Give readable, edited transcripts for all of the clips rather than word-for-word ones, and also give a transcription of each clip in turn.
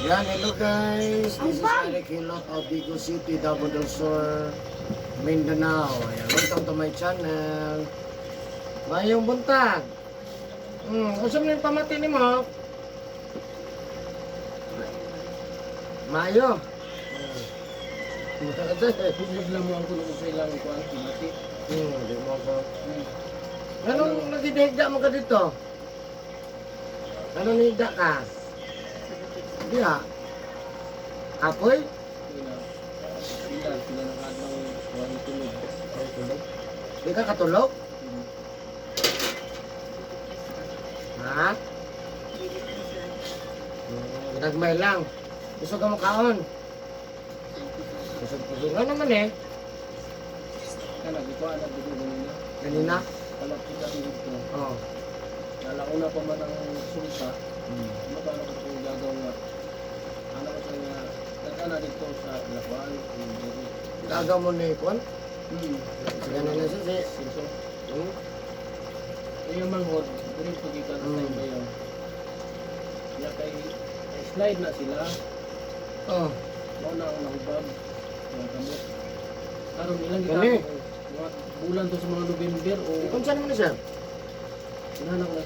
Yan, hello guys. This is Eric Hilot of Bigo City, Davao del Sur, Mindanao. Ayan, welcome to my channel. Mayong buntag. Unsa man yung pamati nimo? Mayo. Hugod lang mo ang kuno sa ilang kuan kimati. Di mo ko. Anong nagdidihigda mo ka dito? Anong nihigda ka? Hindi ah. Apoy? Sila sila sila nakadlaw kuan tulog. Ay, tulog. Di ka katulog? Ha? Ginagmay lang. Gusto ka mo kaon? Busog-busog nga naman eh. Kana gikuan na dito ganina. Ganina? Kalapit na dito. Oo. Nalauna pa man ang sulta. Magkano ko kung gagaw nga. Ano ko sa nga nagana dito sa Lakuan. Gagaw mo ni Kwan? Sige na na siya. Si. Sinso. Hmm? Yung manghod, diri pagikan sa bayaw. Ya kay ay slide na sila. Oh. Mao na ang nahubag. Mga kamot. Karon ilang Gani. kita mga bulan to sa mga November o Kung saan mo na siya? inanak na.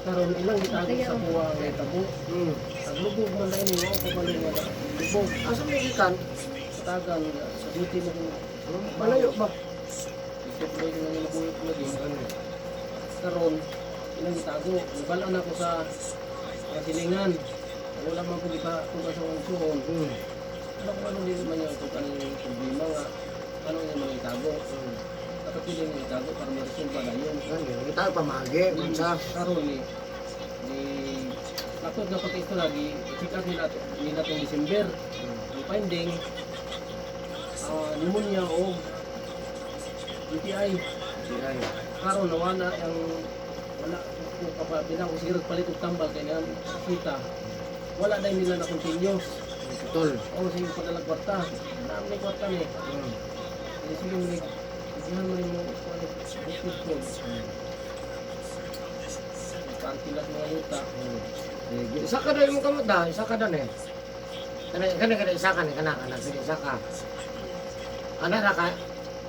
Karon ilang gitago sa kuwa ang tabo. Ang lubog man na ini, wao pa balo nga na lubog. Asa mo gikan? Katagan sa duty mo kung Malayo ba? Ito po yung mga nabuyok lagi. Karon ilang gitago. Nabalaan ako sa mga silingan. Wala man ko gipa kung sa akong suon. Ano kung ano din man yung kung anong problema nga ano yung mga itago. Dapat yun yung itago para ma-resolve ba yun. Gani, kita pamagi, unsa? Karon ni ni takot na pag ito lagi check up nila nila tong December. Ang finding pneumonia o UTI. Ay. Karon nawala ang wala ko kapabila ko siguro palit og tambal kay nga kita. Wala dahil nila na continuous. Tol. O sige padala kwarta. Naam ni kwarta ni. Ay, sige mo ni diyan mo ni mo kuan bukid ko. Partilas mga yuta. Sige, isa ka na yung kamot da, isa ka na eh. Kana kana kana isa ka ni kana kana sige isa ka. Ana ra ka?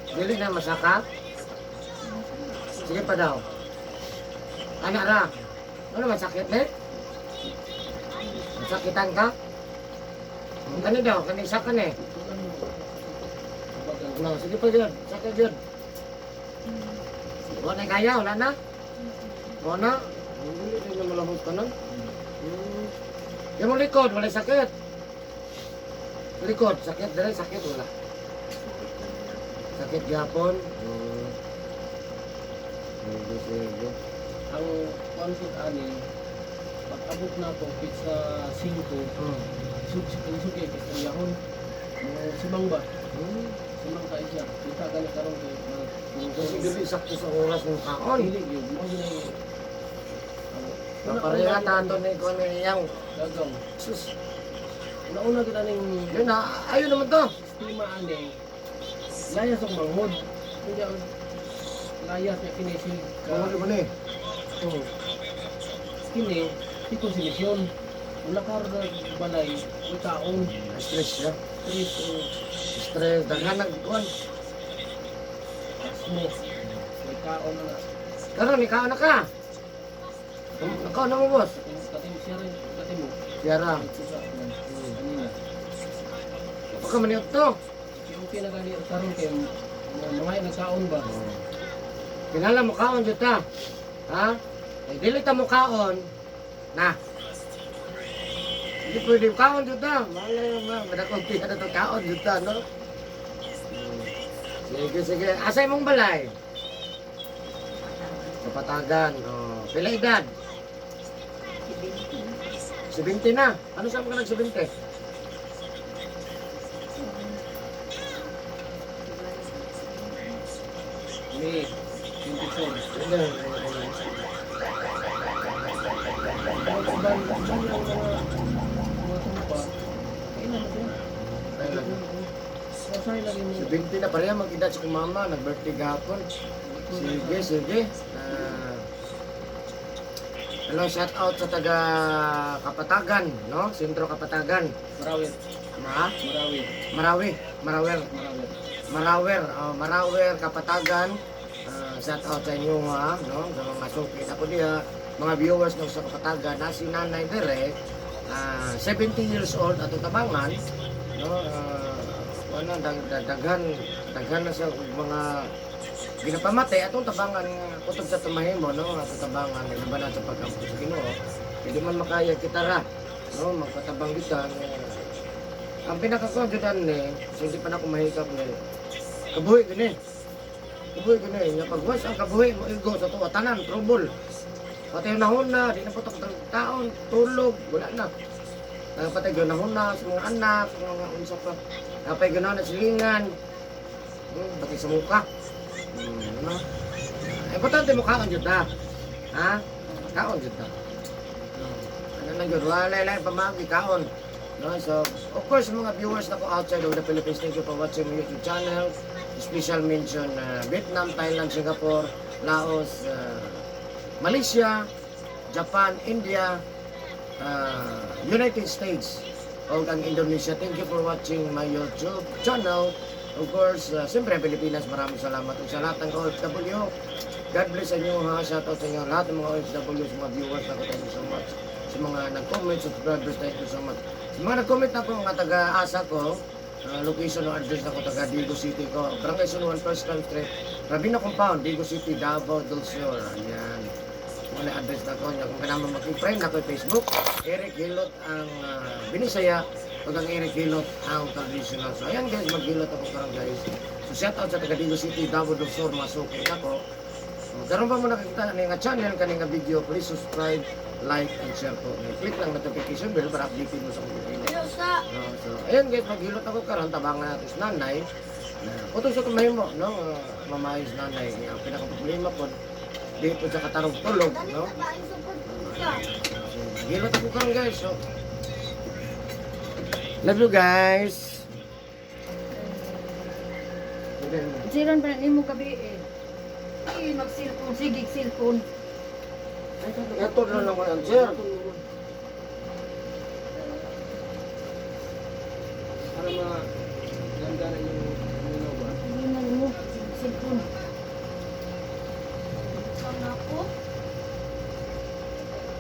Dili na masaka? Sige pa daw. Ana ra. Ano masakit ni? Masakitan ka? Kani daw, kani isa ka ni. Tugan mo. Bagal. No, sige pa gyud, isa ka gyud. Wala na kaya, wala na. Wala na. Hindi na malahot ka na. Yung mong likod, wala sakit. Likod, sakit, dali, sakit, wala. Sakit gapon. Sige, sige. Ang konflict ani pag abot na ko pizza 5 sug ang sug kay Kastriyahon. Mo simang ba? Simang kayo siya. Kita gani karon kay mga Kasi dili sakto sa oras ng kaon. Dili gyud mo ginay. Pareha tato ni ko ni iyang. Gagaw. Sus, Nauna kita ning yun na, ayun naman to. sistema ani. Layas og manghod. Kunya layas na kini si Kaon mo ni. Oh. Kini ito si misyon. Wala karon na balay, may taon, Stress siya. stress o Stress, daghan nag kuan. asmo. May kaon na. Karon ikaw na ka. Ikaw na mo, boss. Katim siya rin, katim mo. Siyara. Ito sa kanina. Baka maniot to. Okay, okay na gani karon kay mga nagkaon ba? Kinala mo kaon jud ta. Ha? Ay dili ta mo kaon. Na. Hindi pwede kaon jud ta. Malay mo ma, madakong tiya na to kaon jud ta, no? Sige, sige. Asa imong balay? Sa Patagan. Oh. Pila edad? 70 na. Ano sa mga nag-70? May 24. Hindi. Uban uban ang mga tumpa. Kailan na to? Masay lagi mo. 70 na pareha mag-edad sa kong mama, nag-birthday gahapon. Sige, sige. Ah. Hello, shout out sa taga Kapatagan, no? Sentro Kapatagan. Marawit. Ma? Marawi. Marawi, Marawer. Marawit. Marawer, oh, Marawer, Kapatagan. Ah, shout out sa inyo ha, no? Sa mga suki ako diha, mga viewers no sa Kapatagan, na si Nanay Dere, 70 years old atong tabangan, no? Wala daghan daghan na sa mga ginapamatay atong tabangan nga kutob sa tumahimo, no? Atong tabangan laban na sa pagkampo sa Ginoo. Hindi man makaya kita ra, no? Magpatabang kita nga ang pinakakuan jud ni, so hindi pa na ako mahikap ni. Kabuhi gani. Kabuhi gani nga pag once ang kabuhi mo igo sa tuwa tanan trouble. Patay na na, di na putok taon, tulog, wala na. Patay na sa mga anak, sa mga unsa pa. Napay ganahan na silingan. Pati sa mukha. No? Importante mo kaon jud na. Ha? Kaon jud na. Ano na jud, wala lang pamagi kaon. No, so of course mga viewers na ko outside of the Philippines, thank you for watching my YouTube channel. Special mention Vietnam, Thailand, Singapore, Laos, Malaysia, Japan, India, United States, o ang Indonesia. Thank you for watching my YouTube channel. Of course, siyempre Pilipinas, maraming salamat. Ug sa lahat ng OFW, God bless sa inyo ha. Shout out sa inyo lahat ng mga OFW, sa mga viewers ako, thank you so much. Sa mga nag-comment, subscribers, thank you so much. Sa mga nag-comment ako, mga taga-asa ko, location o address ako, taga Digo City ko. Barangay Sunuan, First Crime Street, Rabino Compound, Digo City, Davao del Sur. Ayan. Wala address na ko. Kung kailangan mag-friend ako sa Facebook, Eric Hilot ang Binisaya, ug ang Eric Hilot ang traditional. So ayan guys, maghilot ako karon guys. So shout out sa taga Digo City, Davao del Sur, masuki ako. So, karon pa mo nakikita ani nga channel kani nga video, please subscribe, like and share po. Click lang notification bell para updated mo sa kong video. No, so ayan guys, maghilot ako karon, tabangan natin sa nanay. Na putol sa tumahimo, no? Mamayos nanay. Ang pinaka problema po di po sa katarong tulog, no? So, maghilot ako karon guys. So love you guys. Siran pa na nimo gabi eh. Ay, mag-cellphone. Sige, cellphone. Ito na lang ang sir. Para maganda na yung ilaw ba? Hindi man mo. Cellphone.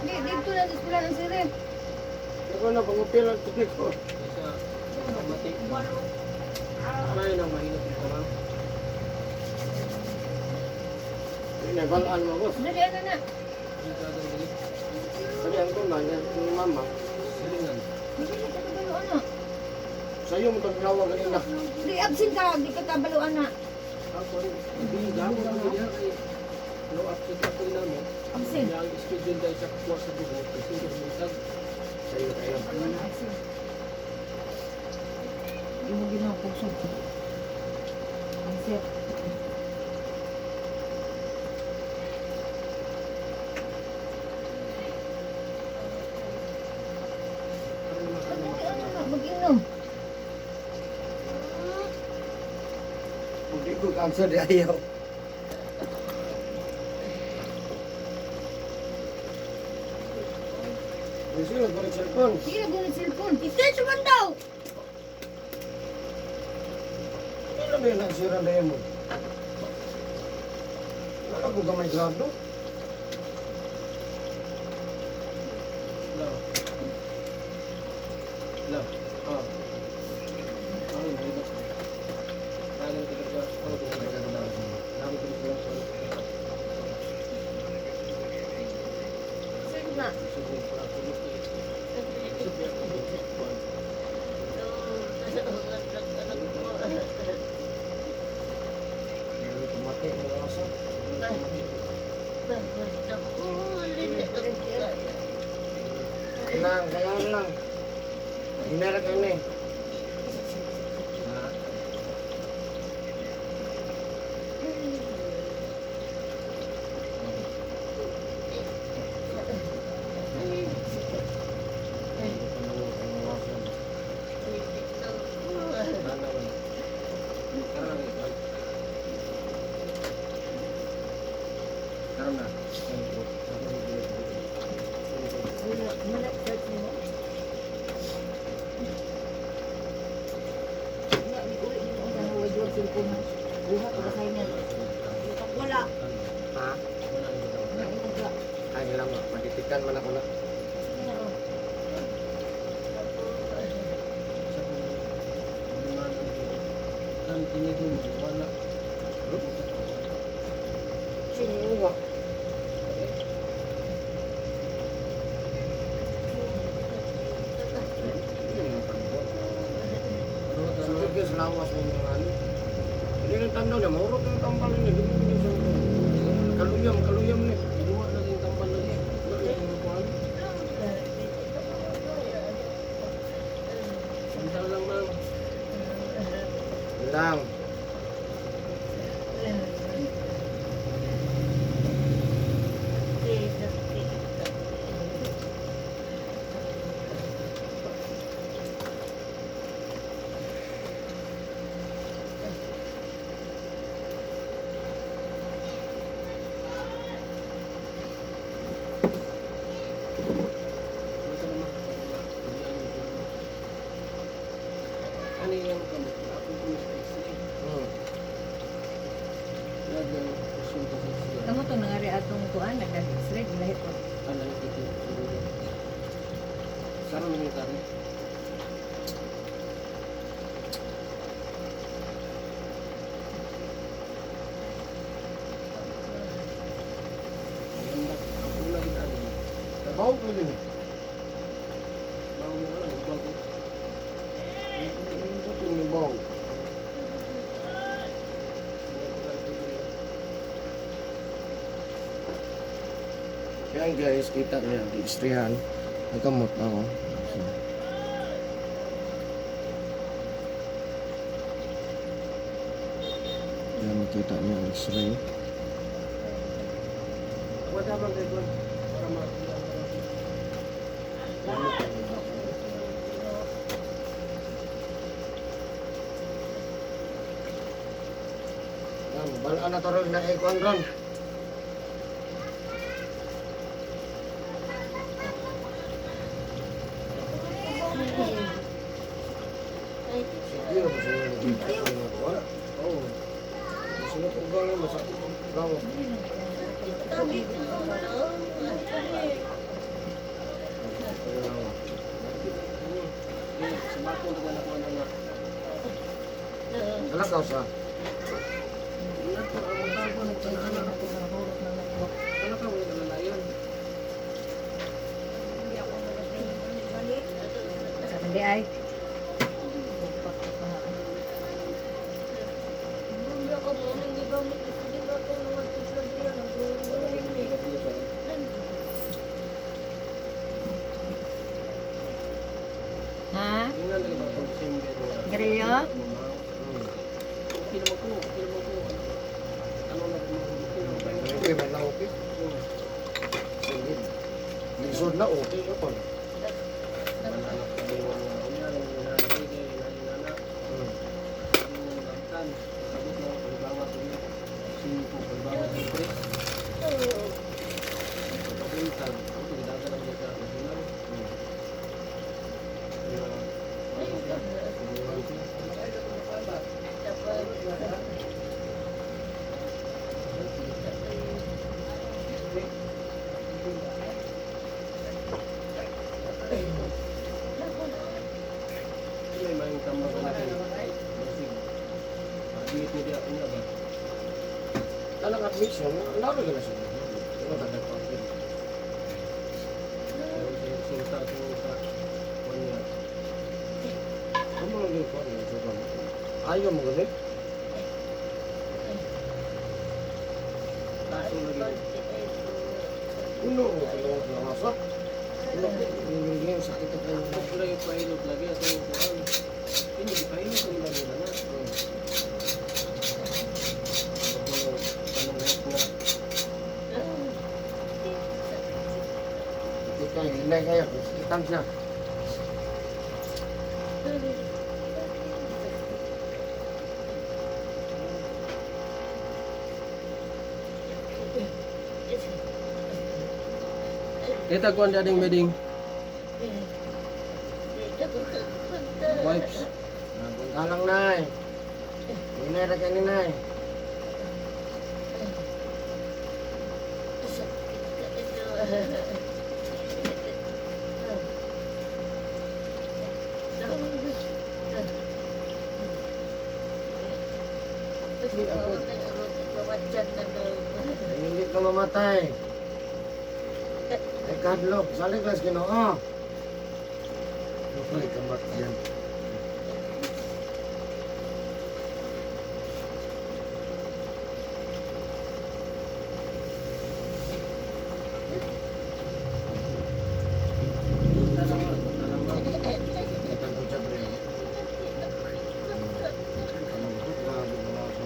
Di, dito na sa eskwela ng sire. Ikaw na, pangupil ang tubig ko. Kaysa mati ba? May nang mahilot yung tabang. Inabalaan mo, boss. Dali, ano na. Hindi ka agad dali. Sabi ang kuman, yung mama. Silingan. Hindi ka kabalo, ano. Sa'yo mo itong ganina. Di, absent ka. Di ka kabalo, ana. Ako rin. Hindi, gamo ko niya kay no update ako rin namin. Absent. Kaya ang schedule dahil sa kuha sa dugo kasi hindi ko buntag. Sa'yo kayo. Absent. Hindi mo ginawa puso. Absent. Para naman Ano, ano na, mag-inom. Hindi ko cancer, di ayaw. Sino ba cellphone? Sige na gunit cellphone. I-search man daw! Ano ba yun ang sira na yun mo? Wala ko gamay grado. Hello. Hello. Oh. Ano yung mahilot ko? Kaya lang talaga ako Namin ko lang sa Search na. Sige, para tulog ko. Sige, ako. Tumati na lang sa. Lang, kaya lang. Hinara kayo na eh. Ha? Hindi pa naman kayo mawasan. Karon na. Karon na. Hatagan man ako na. Sa kung lima na kan tinigo mo, wala. Sino ba? Ano Sakit kayo sa lawas ng mga ano. Hindi nang tanda niya, mahurot ng tambal niya. Di mo hindi siya. Kaluyam, kaluyam niya. Duwa lagi yung tambal lagi. Wala yung kuwan. Bitaw lang, ma'am. Yun lang. Ano ka naman? Ano yung kamot? Ako ko sa X-ray. Nag-konsulta sa X-ray. Kamo tong nangari atong kuan nag-x-ray lahi ko. Ano yung ito? Siguro. Sarang military. Maganda. Ang una ginagawa. Trabaho ko din eh. Bago mo lang, bago. Ito yung bawo. Yan guys, kita niya, giistrihan. Nagkamot ako. So. Yan, makita niya ang x-ray. Wala bang kay Juan? Para makita ka lang. Yan, balaan na to ron na ikon ron. Sige, masunod na dito. Wala. Oo. Masunod ko ba nga, masakit ko ba? Eh, sa bako na wala ko ano nga. Kalakaw sa. Ingat ko, ang mga tao ko, nagtanaan ako. Wala ka, wala kalalayan. Sa kandi ay. Ha? Ingnan lagi ba itong December nga? Grillo? Okay naman ko, okay naman ko. Ano na ko, okay naman ko. Okay, may na okay. Sige. Lisod na okay ka pa. Wala na ko, wala na ko. Wala na ko, wala na ko. Sabot na ako, halimbawa, singko, halimbawa, tres. Pagkabuntag, ako gidagan ang sa national. May mga tambang ka natin. Masig. Admit mo diya, ano ba? Kanang admission, laro ka na siya. Ito tagal pa. Sulta ko sa kanya. Kamu lang din ko, ano yung Ayaw mo ganit? Kaso lagi. Uno, o kailangan ko lang asa. Uno, yung yung sakit na kayo. Ako lagi pailot lagi atong kuan. Hindi pailot ang lagi na na. Tanong health nga. Hindi kayo, hinay kayo. Kitang siya. Kita kuan di ading wedding. Wipes. Punta lang, Nay. Hinay ra kayo ni Nay. mamatay. Ay kadlok, salig lang sa Ginoo. Ay, kamat yan. Kitang ko siya, pre. Grabe mga aso.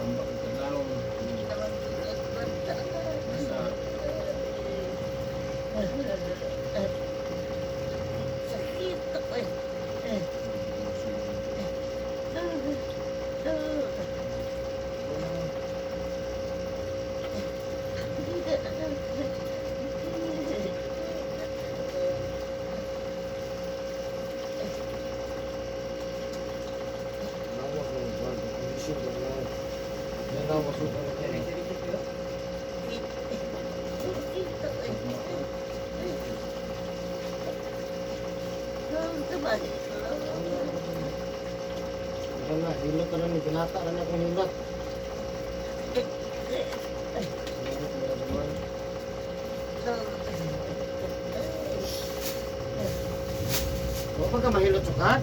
Ang bakit kadlawon. Basta Sakit ako eh. Nawa ko, grabe. Kondisyon ko na. Yan na, masuko na kayo. Sakit ako eh. Wala na, hilot na ni binata na akong hilot. Salamat, wala naman. Wa pa ka mahilot sukat?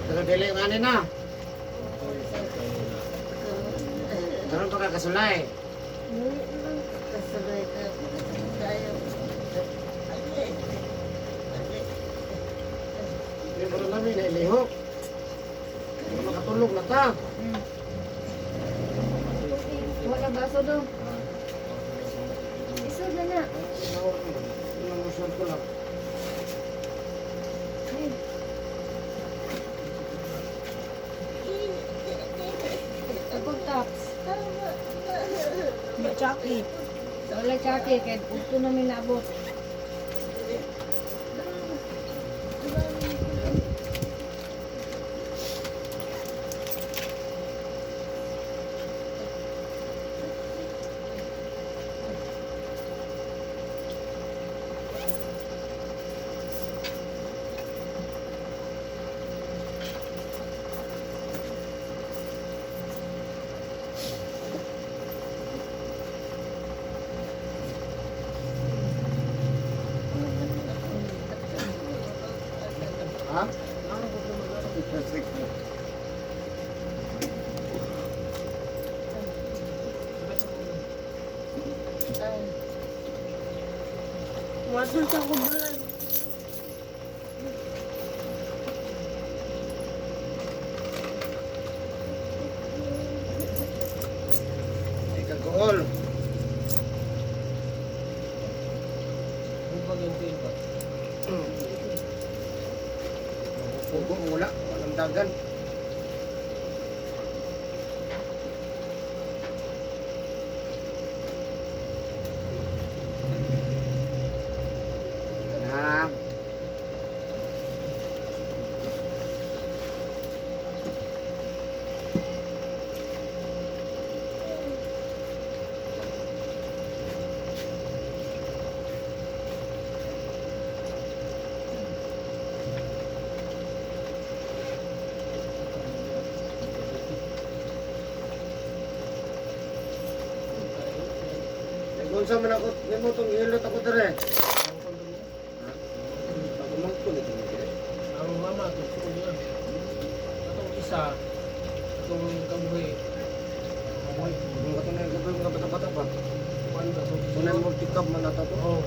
Pero dili yung ani na. Karon pa ka kasulay. Hindi mo namin na ilihok. Hindi makatulog na ta. Wala baso do. Isod na na. Inamusan ko lang. Ay, Ako tops. Chucky. Wala tsake kay udto na mi naabot. Ha? Wasul sa kubulan. Ikagool. Kung pag yung ba? Pugo wala. Walang dagan. Na. Kung sa man ako, nimo tong hilot ako dire. Ang kondo niya. Pagumangko ni kini. Ang mama to suod niya. Atong isa, atong kabuhi. Kabuhi. Kung kato na yung gabi, mga bata-bata pa. Kuan ba to? Kung na multi-cab man ata to. Oo.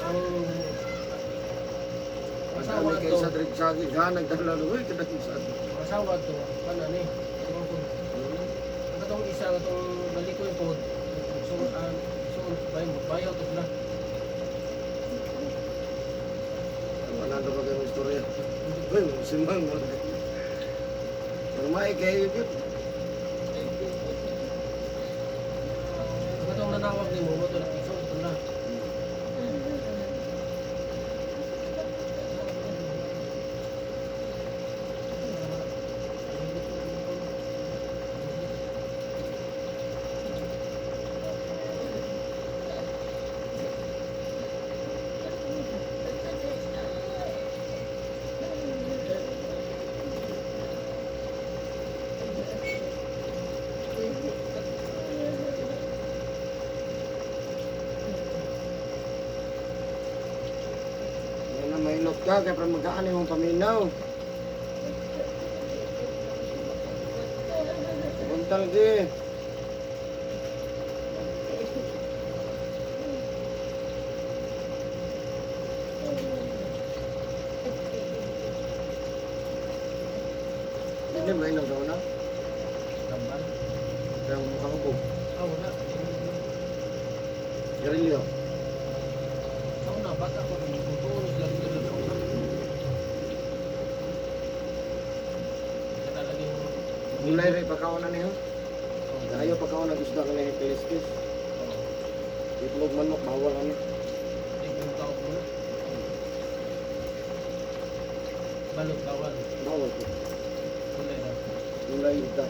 Ang asawa Kami kay to, sa drink sagi, ganag dala uy, kada sa. ang asawa to, kana ni. Atong ko. Ang katong isa katong balikoy po. So ang so bayo bayo to na. Wala na ba kayong istorya? Uy, simbang mo. Rumay kayo yun. Ang katong nanawag nimo mo to so to na. Hilot ka, kaya para magaan yung paminaw. Punta lagi. Hindi ba inom sa una? Tambal. Kaya mukhang ko. Ah, wala. Garilyo. Sa una, bata ko. Tutuon sila dito sa una. Kaya laging. Gulay rin pagkaon na niyo. Ayaw pagkaon na gusto ka na yung kaliskis. Itlog manok, bawal ano. Hindi ko tao ko na. Balot, bawal. Bawal ko. Gulay na. Gulay ita.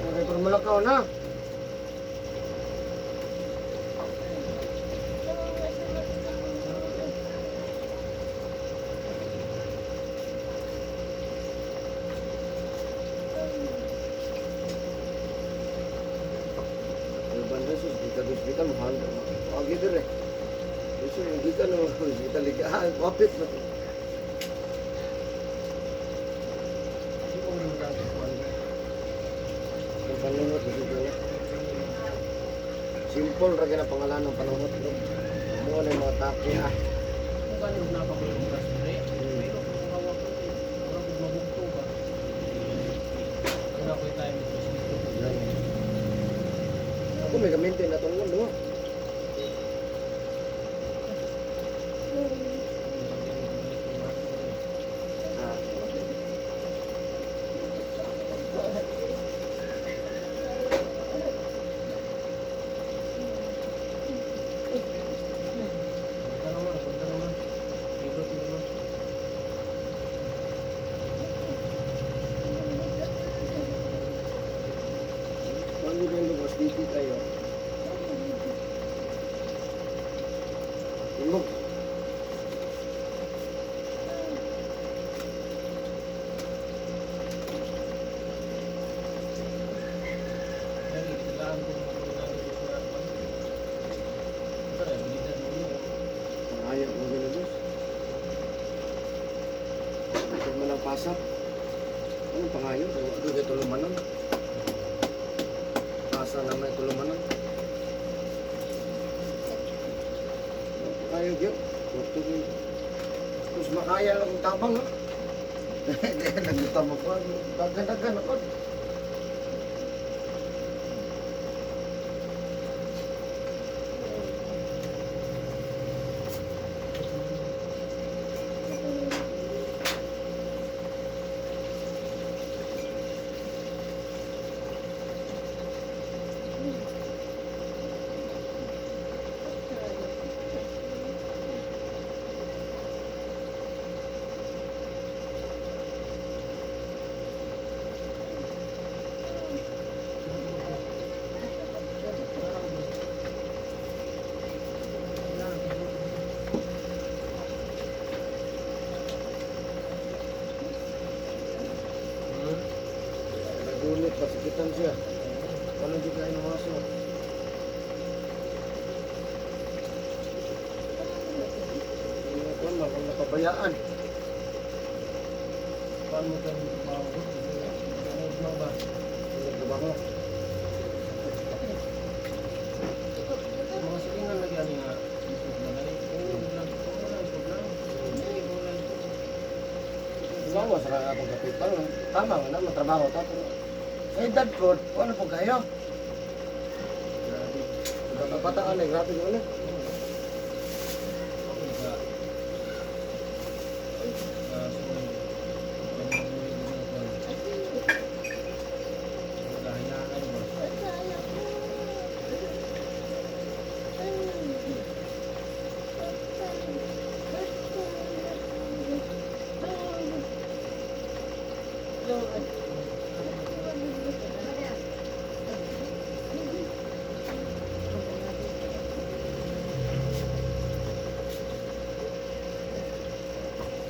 Okay, pero malakaw na. Banda sa hospital, hospital, mahal. Agi dire. Gusto mo gikan no hospital liga. Ah, kapit na. Hindi ko rin magkakasuan. Ang panunot gusto ko na. Simple ra gyud ang pangalan ng panunot no. Mo na yung mga taki ah. Kung gano'n na pa ko yung oras pre, pero kung hawak ko, eh, mura kong mabugto ba? Ano ako yung time ito, dito. Ako may gamitin na tungkol no. Ah. Punta naman, punta naman. Librot naman. Paano din lugas dito tayo? Timog. Ay, kailangan ko mga kulinado ko sa kwan. Tara, bilisan mo yun. Pangayak mo ganun. Ito man ang pasa. Anong pangayo? Ito kay tulumanon. Pasa na may tulumanon. Pangayo gyud. Gusto gyud. Tapos makaya lang ang tabang, no? Hindi, nagutang ako. Dagan-dagan ako. Nagulit, pasikitan siya. Walang di kayo ng aso. Ano ko lang, napabayaan. Paano mo tayo trabaho ko? Ano ba? Nagtrabaho. Mga silingan lagi ano nga, isog na lang. Oo, lang. Oo, lang, isog lang. Hindi, wala isog. Bawa sa kaya akong kapital. Tama nga naman, trabaho ta. Pero sa edad ko, ano po kayo? Grabe. Kabataan eh, grabe ko ulit. Oo, naka. Ah, sorry. Ang huli ko ng kwan. Nagahayaan ba?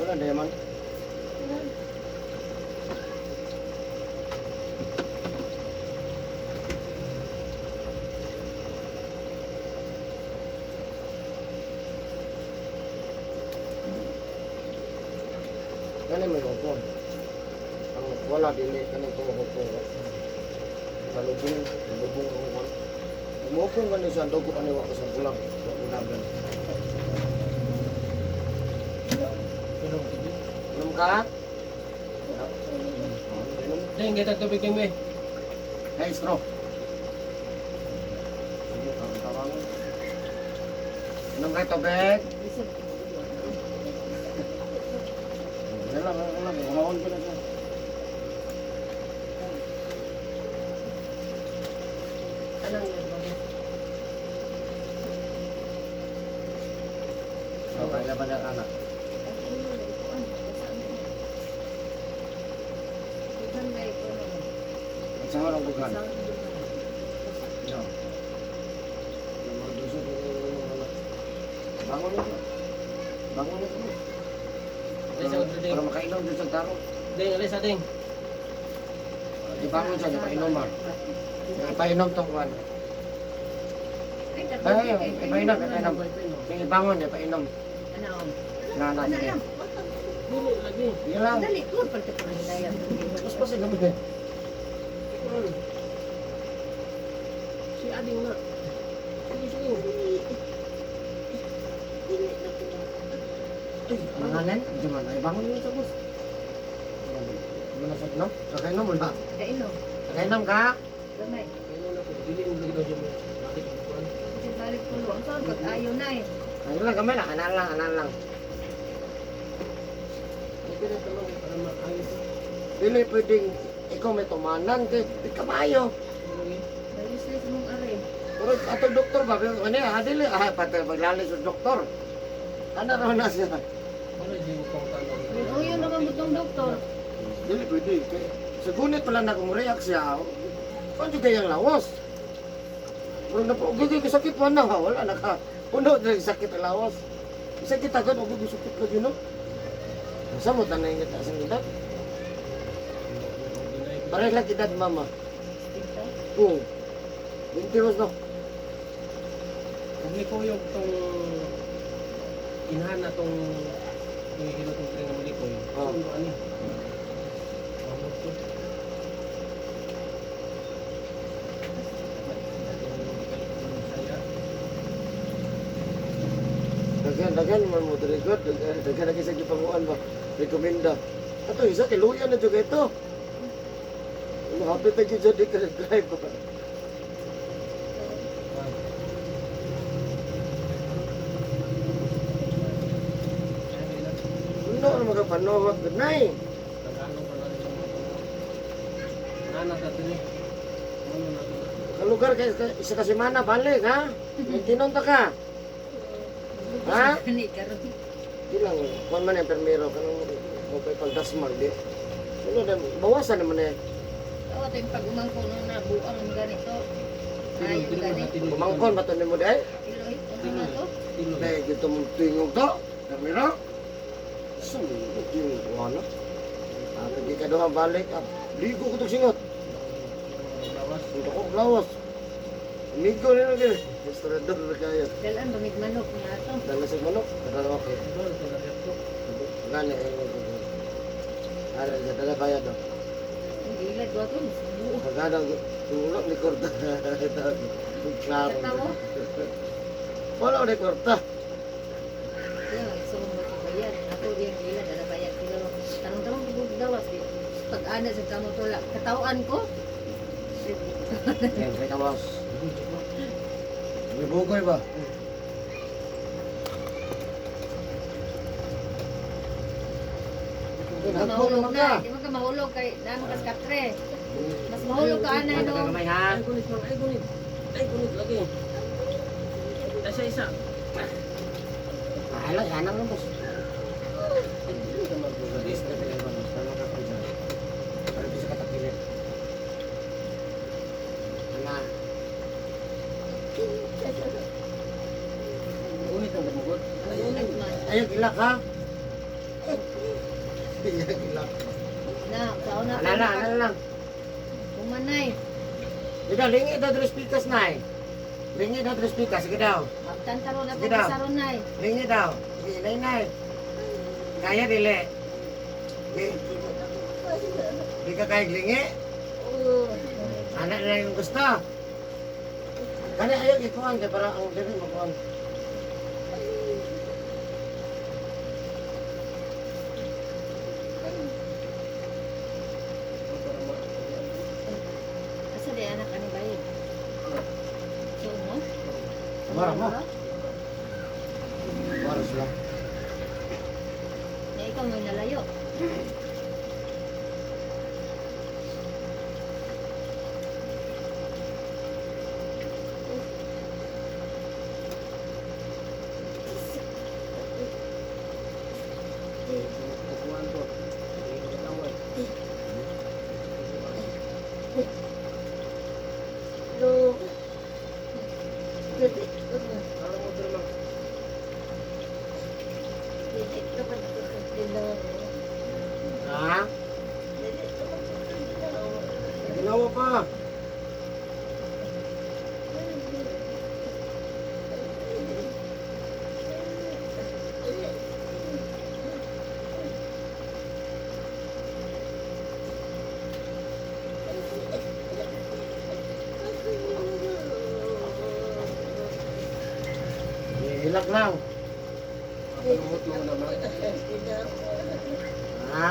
Wala diamond. Kani may hukong. Ang wala dili kani ko hukong. Malubong, malubong ang hukong. Umukong kani sa dugo ani wa ko sa kulang. Wa ko dagan. Inom tubig. Inom ka? Inom. Deng, kita tubig deng be. Hey, straw. Sige, tawang-tawangan. Inom kayo tubig. Isip. Wala lang, wala lang. Uhawan ko na siya. Anong yan? So, kaya ba na anak? Dugan ba ikaw naman? Ang sangor ang bukan. Sa dugan. No. Yung mga duso, yung mga anak. Bangon na siya. Bangon na siya. Deng, sa deng. Para makainom dun sa taro. Deng, alis sa deng. Ibangon siya, ipainom ah. Ipainom tong kuwan. Ay, Ay, ay, ipainom, ipainom. Ipainom. Ibangon, ipainom. Ano? Na, na, Ano sige. lang? Dili lagi. Sige lang. Dali ko pagkapanginayang. Mas pa siya gamit eh. Kuron. Si Ading na. Sige, sige. Dili na ko. Ay, Mangalan, di man. Ay, bangon yun sa bus. Ano na sa inom? Nakainom mo na. Kainom. Nakainom ka? Gamay. Kainom na ko. Dili mo lagi daw siya mo. Bakit ang kuwan? Kasi balik pulo. Ang saan pag ayaw na eh. Ayun lang, gamay lang. Anan lang, anan lang. Hindi na tanong para maayos. Dili pwedeng ikaw may tumanan kay di ka maayo. Ano lagi? Useless mong aray. Pero atong doktor ba? Pero ano ah, dili ah patay maglalis sa doktor. Ano raw na siya? Para di ko pang tanong. O yun naman butong doktor. Dili pwede. Kay sa gunit pala na kung react siya. Kung di kayang lawas. Pero na po, gigi sakit pa na ha. Wala na ka. Puno dili sakit ang lawas. Sakit agad, og sakit lagi no. Sa mo tanay nga taas ang edad. Pareho lang edad mama. Oo. 20 was no. Kung likuyog tong inahan na tong hihilo tong tren na malikoy. Oh. Ano ani? Amot ko. Daghan, daghan man mo diri god, daghan daghan lagi sa gipanguan ba. Rekomenda. Ato isa kay luya na jud ito. Ano hapit na gyud di ka drive ba. Ano na magapanood gud nay. Kalugar kay isa ka semana balik ha. May tinonta ka. Ha? Ni karon. Di lang kuan man ang permiro kanang mo pay pagdasmag di. Ano na bawasan naman eh. Oo, ito yung pag umangko nung nabuang ganito. Ayaw gani. Kumangkon ba to nimo day? Iloy, ano na to? Day gito mo tingog to. Permiro. Sa yung kuan no. Ah, di ka duha balik. Ah, ligo ko tong singot. Ang dako og lawas. Amigo nila gini. Restaurador na kayo. Dalaan ba manok nga to? Dala sa manok. Dala okay. Gani eh. Ara dala bayad do. Ang ilad wa to. Buo. Pagana tulog ni korta. Klaro. Katawa. Wala ni korta. Kaya so mo bayad. Ako diyang ilad dala bayad pero tarong-tarong ko dawas di. Pag ana sa kamo to la katawan ko. Yan, kay kawas. May bugoy ba? Mahulog na. Di man ka mahulog kay na man ka katre. Mas mahulog ka ana no. Gamay ha. Ay gunit man, ay gunit. Ay gunit lagi. Isa isa. Bahala, yan ang boss. Ay, dili ka magbugat. Para bisa katakilit. Ana, Gunit ang damugod. Ay gunit. ayun ilak ha. Iyang ilak. Na, sao na Ala na, ala lang. Kumanay. Sige, lingi daw tres pikas na eh. Lingi daw tres pikas, sige daw. Magtantaro na Sige po daw. sa ronay. Lingi daw. Sige, ilay na eh. Kaya dili. Di, di ka kaya lingi? Oo. Anak na yung gusto. Kani ayaw ikuan kay para ang dili makuan. Para ma. Asa di anak ani bayi? So mo? Mara mo. Mara sila. Na ikaw may nalayo. Kukuhan to. Hindi ko katawad. No. Dili ko na. Para mo dito lang. Dili naman ko kaginawa. Ha? Dili naman ko kaginawa. Ginawa pa. Ihilak lang. Makalumot mo naman. Ha?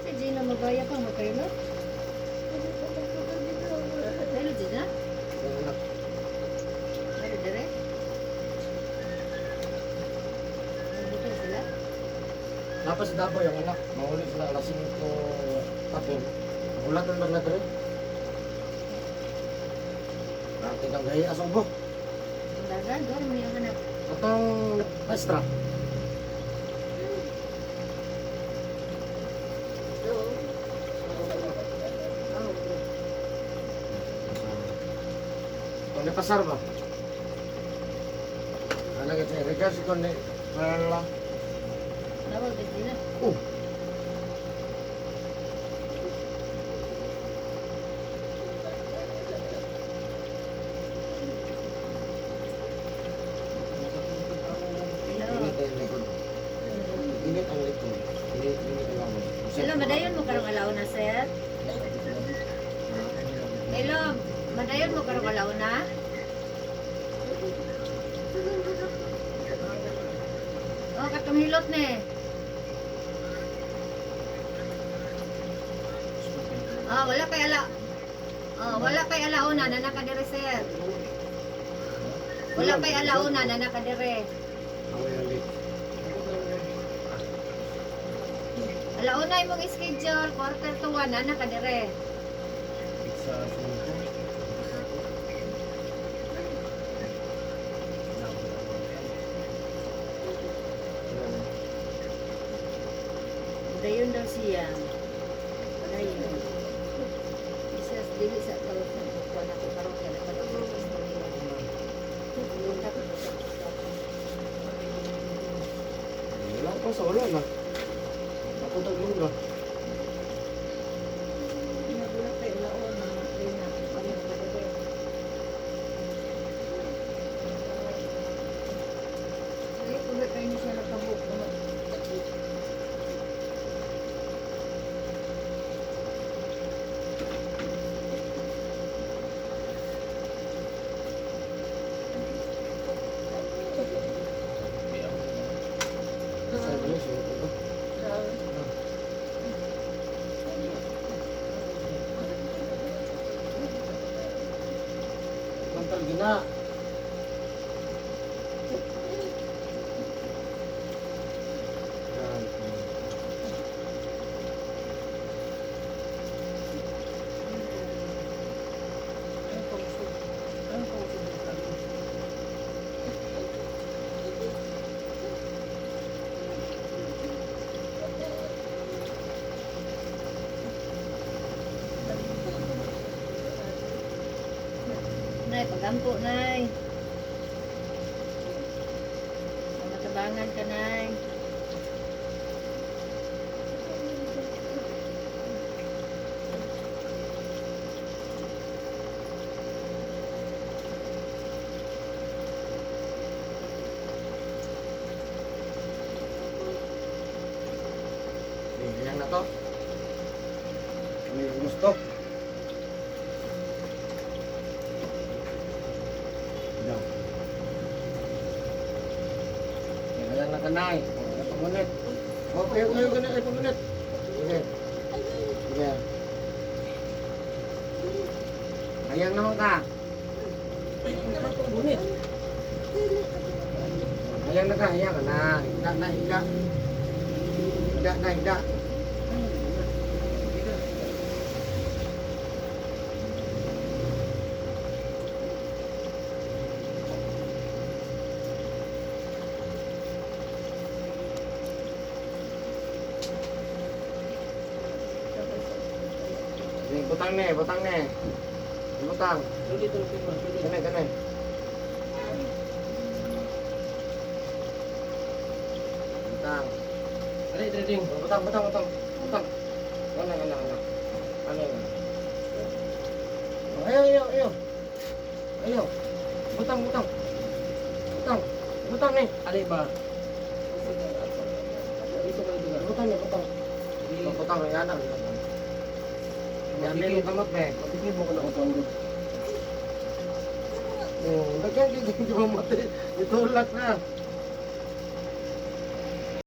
Si Gina mabaya pa mo kayo. Hello Gina. Yung anak. Hello dire. Nagbuto sila. Tapos sa Davao yung anak. Mahuli sila alas 5 tapon. Ulat na lang natin. Natin ang gahi asubo. Ang dagan doon mo yung anak. Atong maestra. Oh, okay. Kung pasar ba? Ano kasi, regards ko ni Perla. Tawag kay Gina. Oh. Hello. Init ang likod. Init ang likod. Init, init ang likod. Hello, madayon mo karong alaw na, sir. Hello, madayon mo karong alaw na? Oh, katong hilot ni. Ah, wala kay ala. Oh, wala kay alauna na nakadire, sir. Wala kay alauna na nakadire. Away ang likod. Alauna imong schedule, 12:45 na nakadire. Sa singko. Dayon daw siya. Dayon. Isa dili sa tawag sa kuan ako karon kay nagpadugay sa istorya. Lunta ko sa Wala pa sa wala na. Ako taglong na. Nagulat kay ulaon mga rina. Pari mo kadere. Ay, uwi kayo ni siya nakabuk. Sa bilis, yun ito. Kontal gina. Yan. Nay, pagampo, nay. Matabangan ka, nay. Kanay. Pamunit. Okay, okay, okay, ay pamunit. Sige. Sige. Hayang naman ka. Bunit. Hayang na ka, hayang ka na. Higda na, higda. Higda na, higda. Sige, butang na eh, butang na eh. Butang. Sulit ang pirma, sulit. Ganay, ganay. Butang. Ari, trading. Butang, butang, butang. Butang. Wala, wala, wala. Ano yun? Ayaw, ayaw, ayaw. Ayaw. Butang, butang. Butang. Butang ni. Ali ba? Dito ka dito ka. Butang ni, butang. Butang, yan na. Yan Matikid. yung kamot be. Matikid mo ko na ako ang Daghan kay hindi mo mati. Itulak na.